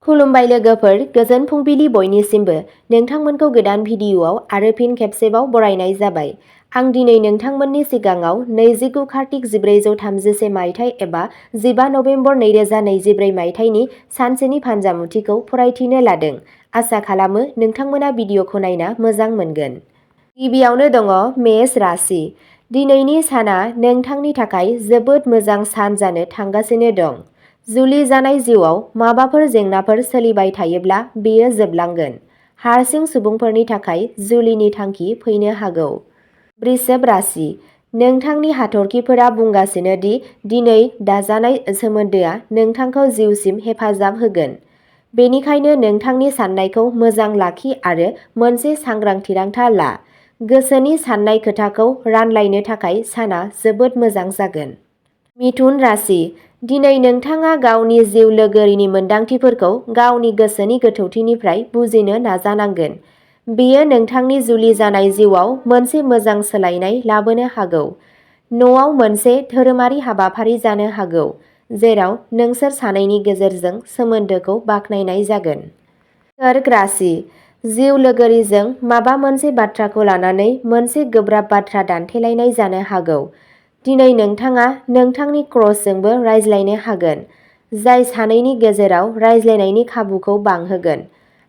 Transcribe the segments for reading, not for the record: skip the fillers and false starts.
खुलुमबाय लोगोफोर, गोजोन फुंबिलि बयनिसिमबो। नोंथांमोनखौ गोदान भिडिअ'आव आरो फिन खेबसेबाव बरायनाय जाबाय। आं दिनै नोंथांमोननि सिगाङाव 29 कार्तिक 1433 मायथाइ एबा 15 नभेम्बर 2024 मायथाइनि सानसेनि फानजामुथिखौ फरायथिनो लादों। आसा खालामो नोंथांमोना भिडिअ'खौ नायना मोजां मोनगोन। गिबियावनो दङ मेष राशि। दिनैनि साना नोंथांनि थाखाय जोबोद मोजां सान जानो थांगासिनो दं। जुलि जानाय जिउआव माबाफोर जेंनाफोर सोलिबाय थायोब्ला बेयो जोबलांगोन। हारसिं सुबुंफोरनि थाखाय जुलिनि थांखि फैनो हागौ। वृषभ राशि। नोंथांनि हाथरखिफोरा बुंगासिनो दि दिनै दाजानाय सोमोन्दोआ नोंथांखौ जिउसिम हेफाजाब होगोन। बेनिखायनो नोंथांनि साननायखौ मोजां लाखि आरो मोनसे सांग्रां थिरांथा ला। गोसोनि साननाय खोथाखौ रानलायनो थाखाय साना जोबोद मोजां जागोन। मिथुन राशि। दिनै नोंथाङा गावनि जिउ लोगोरिनि मोनदांथिफोरखौ गावनि गोसोनि गोथौथिनिफ्राय बुजिनो नाजानांगोन। बेयो नोंथांनि जुलि जानाय जिउआव मोनसे मोजां सोलायनाय लाबोनो हागौ। न'आव मोनसे धोरोमारि हाबाफारि जानो हागौ, जेराव नोंसोर सानैनि गेजेरजों सोमोन्दोखौ बाख्नायनाय जागोन। कर्क राशि। जिउ लोगोरिजों माबा मोनसे बाथ्राखौ लानानै मोनसे गोब्राब बाथ्रा दान्थेलायनाय जानो हागौ। दिनै नोंथाङा नोंथांनि क्रसजोंबो रायज्लायनो हागोन, जाय सानैनि गेजेराव रायज्लायनायनि खाबुखौ बांहोगोन।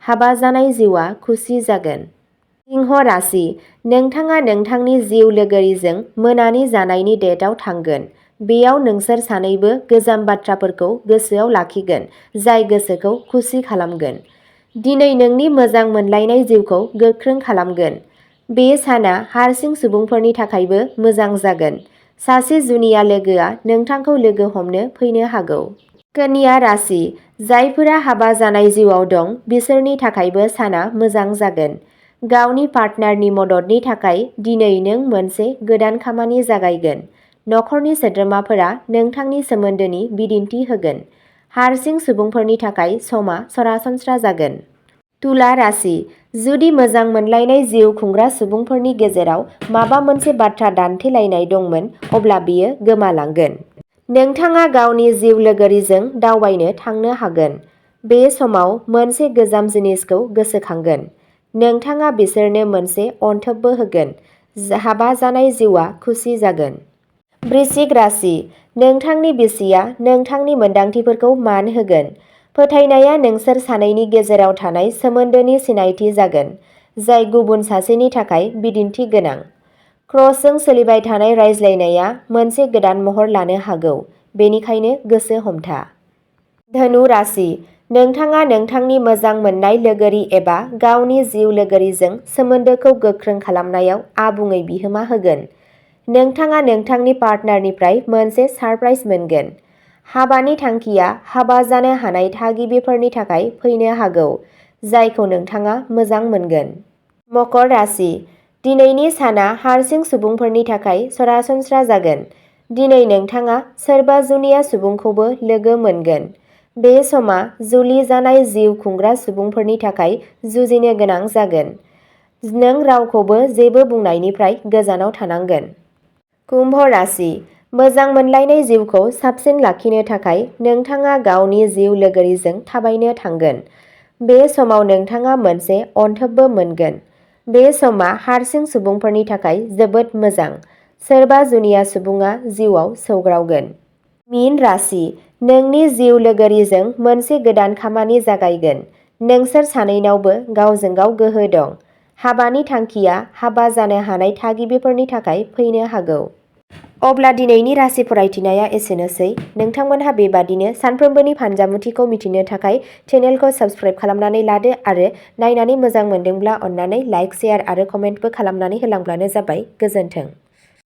हाबा जानाय जिउआ खुसि जागोन। सिंह राशि। नोंथाङा नोंथांनि जिउ लोगोरिजों मोनानि जानायनि डेटआव थांगोन। बेयाव नोंसोर सानैबो गोजाम बाथ्राफोरखौ गोसोआव लाखिगोन, जाय गोसोखौ खुसि खालामगोन। दिनै नोंनि मोजां मोनलायनाय जिउखौ गोख्रों खालामगोन। बे साना हारसिं सुबुंफोरनि थाखायबो मोजां जागोन। सासे जुनिया लोगोआ नोंथांखौ लोगो हमनो फैनो हागौ। कन्या राशि। जायफोरा हाबा जानाय जिउआव दं बिसोरनि थाखायबो साना मोजां जागोन। गावनि पार्टनारनि मददनि थाखाय दिनै नों मोनसे गोदान खामानि जागायगोन। नखरनि सोद्रोमाफोरा नोंथांनि सोमोन्दोनि बिदिन्थि होगोन। हारसिं सुबुंफोरनि थाखाय समा सरासनस्रा जागोन। तुला राशि। जुदि मोजां मोनलायनाय जिउ खुंग्रा सुबुंफोरनि गेजेराव माबा मोनसे बाथ्रा दान्थेलायनाय दंमोन, अब्ला बेयो गोमालांगोन। नोंथाङा गावनि जिउ लोगोरिजों दावबायनो थांनो हागोन। बे समाव मोनसे गोजाम जिनिसखौ गोसोखांगोन। नोंथाङा बिसोरनो मोनसे अनथोबबो होगोन। हाबा जानाय जिउआ खुसि जागोन। वृश्चिक राशि। नोंथांनि बिसिया नोंथांनि मोनदांथिफोरखौ मान होगोन। फोथायनाया नोंसोर सानैनि गेजेराव थानाय सोमोन्दोनि सिनायथि जागोन, जाय गुबुन सासेनि थाखाय बिदिन्थि गोनां। क्रसजों सोलिबाय थानाय रायज्लायनाया मोनसे गोदान महर लानो हागौ, बेनिखायनो गोसो हमथा। धनु राशि। नोंथाङा नोंथांनि मोजां मोननाय लोगोरि एबा गावनि जिउ लोगोरिजों सोमोन्दोखौ गोख्रों खालामनायाव आबुङै बिहोमा होगोन। नोंथाङा नोंथांनि पार्टनारनिफ्राय मोनसे सारप्राइज मोनगोन। हाबानि थांखिया हाबा जानो हानाय थागिबिफोरनि थाखाय फैनो हागौ, जायखौ नोंथाङा मोजां मोनगोन। मकर राशि। दिनैनि साना हारसिं सुबुंफोरनि थाखाय सरासनस्रा जागोन। दिनै नोंथाङा सोरबा जुनिया सुबुंखौबो लोगो मोनगोन। बे समा जुलि जानाय जिउ खुंग्रा सुबुंफोरनि थाखाय जुजिनो गोनां जागोन। नों रावखौबो जेबो बुंनायनिफ्राय गोजानाव थानांगोन। कुम्भ राशि। मोजां मोनलायनाय जिउखौ साबसिन लाखिनो थाखाय नोंथाङा गावनि जिउ लोगोरिजों थाबायनो थांगोन। बे समाव नोंथाङा मोनसे अनथोबबो मोनगोन। बे समा हारसिं सुबुंफोरनि थाखाय जोबोद मोजां। सोरबा जुनिया सुबुङा जिउआव सौग्रावगोन। मीन राशि। नोंनि जिउ लोगोरिजों मोनसे गोदान खामानि जागायगोन। नोंसोर सानैनावबो गावजों गाव गोहो दं। हाबानि थांखिया हाबा जानो हानाय थागिबिफोरनि थाखाय फैनो हागौ। अब्ला दिनैनि राशि फरायथिनाया एसेनोसै। नोंथांमोनहा बेबादिनो सानफ्रोमबोनि फानजामुथिखौ मिथिनो थाखाय चेनेलखौ साबस्क्राइब खालामनानै लादो आरो नायनानै मोजां मोनदोंब्ला अन्नानै लाइक, शेयार आरो कमेन्टबो खालामनानै होलांब्लानो जाबाय। गोजोन्थों।